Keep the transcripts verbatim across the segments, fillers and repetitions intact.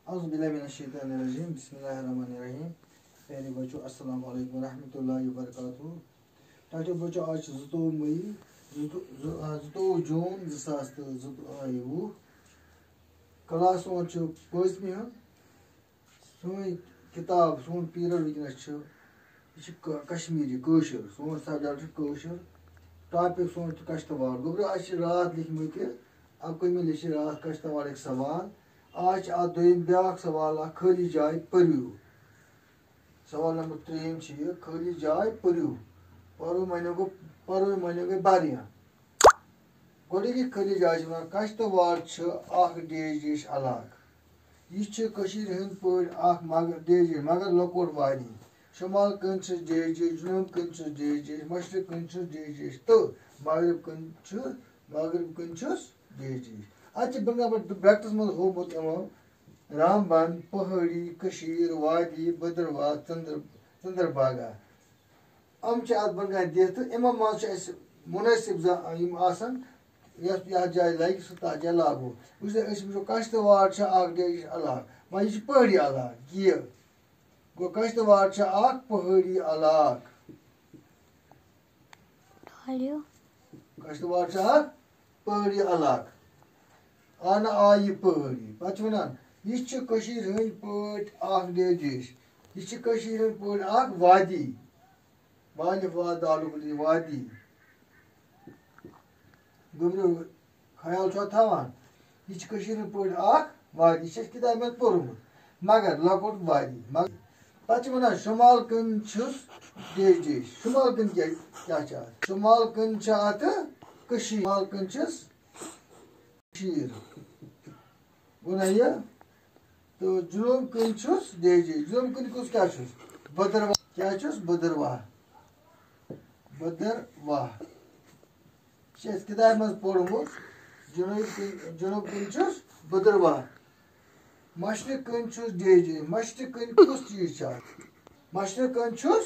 اعوذ باللہ من الشیطان الرجیم، بسم اللہ الرحمن الرحیم۔ پیارے بچو، السلام علیکم ورحمۃ اللہ وبرکاتہ۔ ٹاٹھے بچو، آز چھُ زٕتووُہ مئی، زٕتو-، زٕ-، آ، زٕتووُہ جوٗن زٕ ساس تہٕ زٕتووُہ۔ کلاس سون چھُ پٲنٛژمہِ ہُنٛد۔ سٲنۍ کِتاب، سون پیٖریڈ وٕنکیٚنَس چھُ، یہِ چھُ ک-، کشمیٖری، کٲشُر۔ سون سبجیکٹ چھُ کٲشُر۔ ٹاپِک سون چھُ کشتوار۔ گوٚبرو، اَسہِ چھِ راتھ لیکھمٕتۍ، اَکوُہمہِ لیٚچھ راتھ کشتوارٕکۍ سوال۔ آز چھِ اَتھ دوٚیِم بیٛاکھ سوال اَکھ، خٲلی جاے پٔرِو۔ سوال نمبر ترٛیٚیِم چھِ یہِ، خٲلی جاے پٔرِو۔ پَرُن معنی گوٚو، پَرُن معنی گٔے بَرٕنۍ۔ گۄڈٕنِچ خٲلی جاے چھِ وَنان، کشتوار چھِ اَکھ ڈیش ڈیش علاقہٕ۔ یہِ چھِ کٔشیٖرِ ہٕنٛدۍ پٲٹھۍ اَکھ مگر ڈیش ڈیش، مگر لۄکُٹ وادی۔ شُمال کٔنۍ چھِس ڈیش ڈیش، جنوٗب کٔنۍ چھِس ڈیش ڈیش، مشرق کٔنۍ چھِس ڈیش ڈیش تہٕ مغرب کٔنۍ چھُ، مغرب کٔنۍ چھُس ڈیش ڈیش۔ اَتہِ چھِ بِلکُل پٲٹھۍ بریکٹَس منٛز ہوومُت یِمو رامبن، پہٲڑی، کٔشیٖر، وادی، بٔدٕروہ، ژٔنٛدٕر-، ژٔنٛدٕربھاگا۔ یِم چھِ اَتھ بۄنہٕ کَنہِ دِتھ تہٕ یِمَن منٛز چھِ اَسہِ مُنٲسِب زا-، یِم آسان، یَتھ، یَتھ جایہِ لَگہِ، سُہ تَتھ جایہِ لاگو۔ وٕچھ سا، أسۍ وٕچھو، کشتوار چھِ اَکھ ڈیش علاقہٕ، وۄنۍ یہِ چھِ پہٲڑی علاقہٕ، یہِ گوٚو، کشتوار چھِ اَکھ پہٲڑی علاقہٕ۔ کشتوار چھِ اَکھ پہٲڑی علاقہٕ۔ آ نہ آ یہِ پہٲڑی۔ پَتہٕ چھِ وَنان، یہِ چھِ کٔشیٖرِ ہٕنٛدۍ پٲٹھۍ اَکھ ڈیش ڈیش۔ یہِ چھِ کٔشیٖرِ ہٕنٛدۍ پٲٹھۍ اَکھ وادی۔ والف وا دالُک وادی۔ گوٚبرو، خیال چھُوا تھاوان؟ یہِ چھِ کٔشیٖرِ ہٕنٛدۍ پٲٹھۍ اَکھ وادی۔ یہِ چھِ اَسہِ کِتابہِ منٛز پوٚرمُت۔ مگر لۄکُٹ وادی۔ مگر پَتہٕ چھِ وَنان، شُمال کٔنۍ چھُس ڈیش ڈیش۔ شُمال کٔنۍ کیٛاہ، کیٛاہ چھِ اَتھ؟ شُمال کٔنۍ چھِ اَتھ کٔشیٖر۔ شُمال کٔنۍ چھِس کٔشیٖر۔ گوٚو نا یہِ؟ تہٕ جنوٗب کٔنۍ چھُس ڈیش ڈیش۔ جنوٗب کٔنۍ کُس کیٛاہ چھُس؟ بٔدٕروہ۔ کیٛاہ چھُس؟ بٔدٕروہ۔ بٔدٕروہ۔ چھِ اَسہِ کِتابہِ منٛز پوٚرمُت، جنوٗب کِنۍ، جنوٗب کِنۍ چھُس بٔدٕروہ، مشرق کِنۍ چھُس ڈیجے۔ مشرق کِنۍ کُس چیٖز چھُ اَتھ؟ مشرق کِنۍ چھُس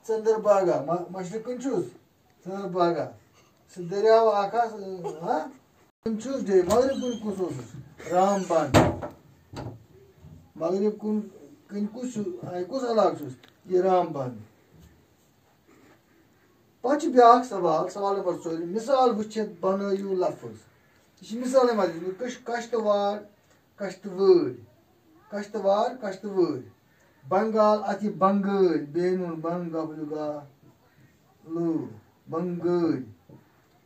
ژٔنٛدٕر باگا۔ م-، مشرق کِنۍ چھُس ژٔنٛدٕر باگا۔ سُہ دٔریاو اَکھ آس، ہاں؟ کِنۍ چھُس ڈے-، مغرب کِنۍ کُس اوسُس؟ رام بنٛد۔ مغرب کُن، کِنۍ کُس چھُ، اَے کُس علاقہٕ چھُس؟ یہِ رام بنٛد۔ پتہٕ چھُ بیٛاکھ سوال، سوال نمبر ژورِ، مثال وٕچھِتھ بنٲیِو لفظ۔ یہِ چھِ مثالَے منٛز دیُتمُت، کٔش-، کشتوار، کشتوٲرۍ، کشتوار، کشتوٲرۍ۔ بنگال، اَتھ یہِ بنگٲلۍ، بے نوٗن بنگ، گا، لو، بنگٲلۍ۔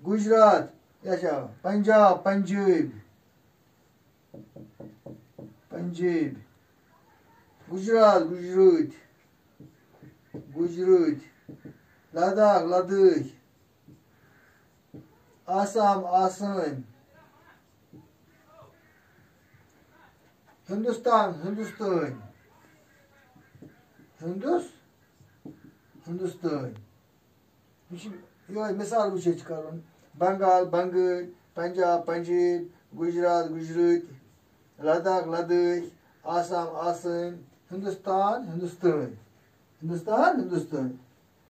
گُجرات، یہِ چھا پنجاب، پنجٲبۍ۔ پنجٲبۍ، گُجرات، گُجرٲتۍ، گُجرٲتۍ، لداخ، لدٲخۍ، آسام، آسٲنۍ، ہندوستان، ہندوستٲنۍ، ہندوس-، ہندوستٲنۍ۔ یہِ چھُ یِہوٚے مثال وٕچھِتھ چھُ کَرُن۔ بنگال، بنگٲلۍ، پنجاب، پنجٲبۍ، گُجرات، گُجرٲتۍ، لداخ، لدٲخۍ، آسام، آسٲمۍ، ہندوستان، ہندوستٲنۍ۔ ہندوستان، ہندوستٲنۍ۔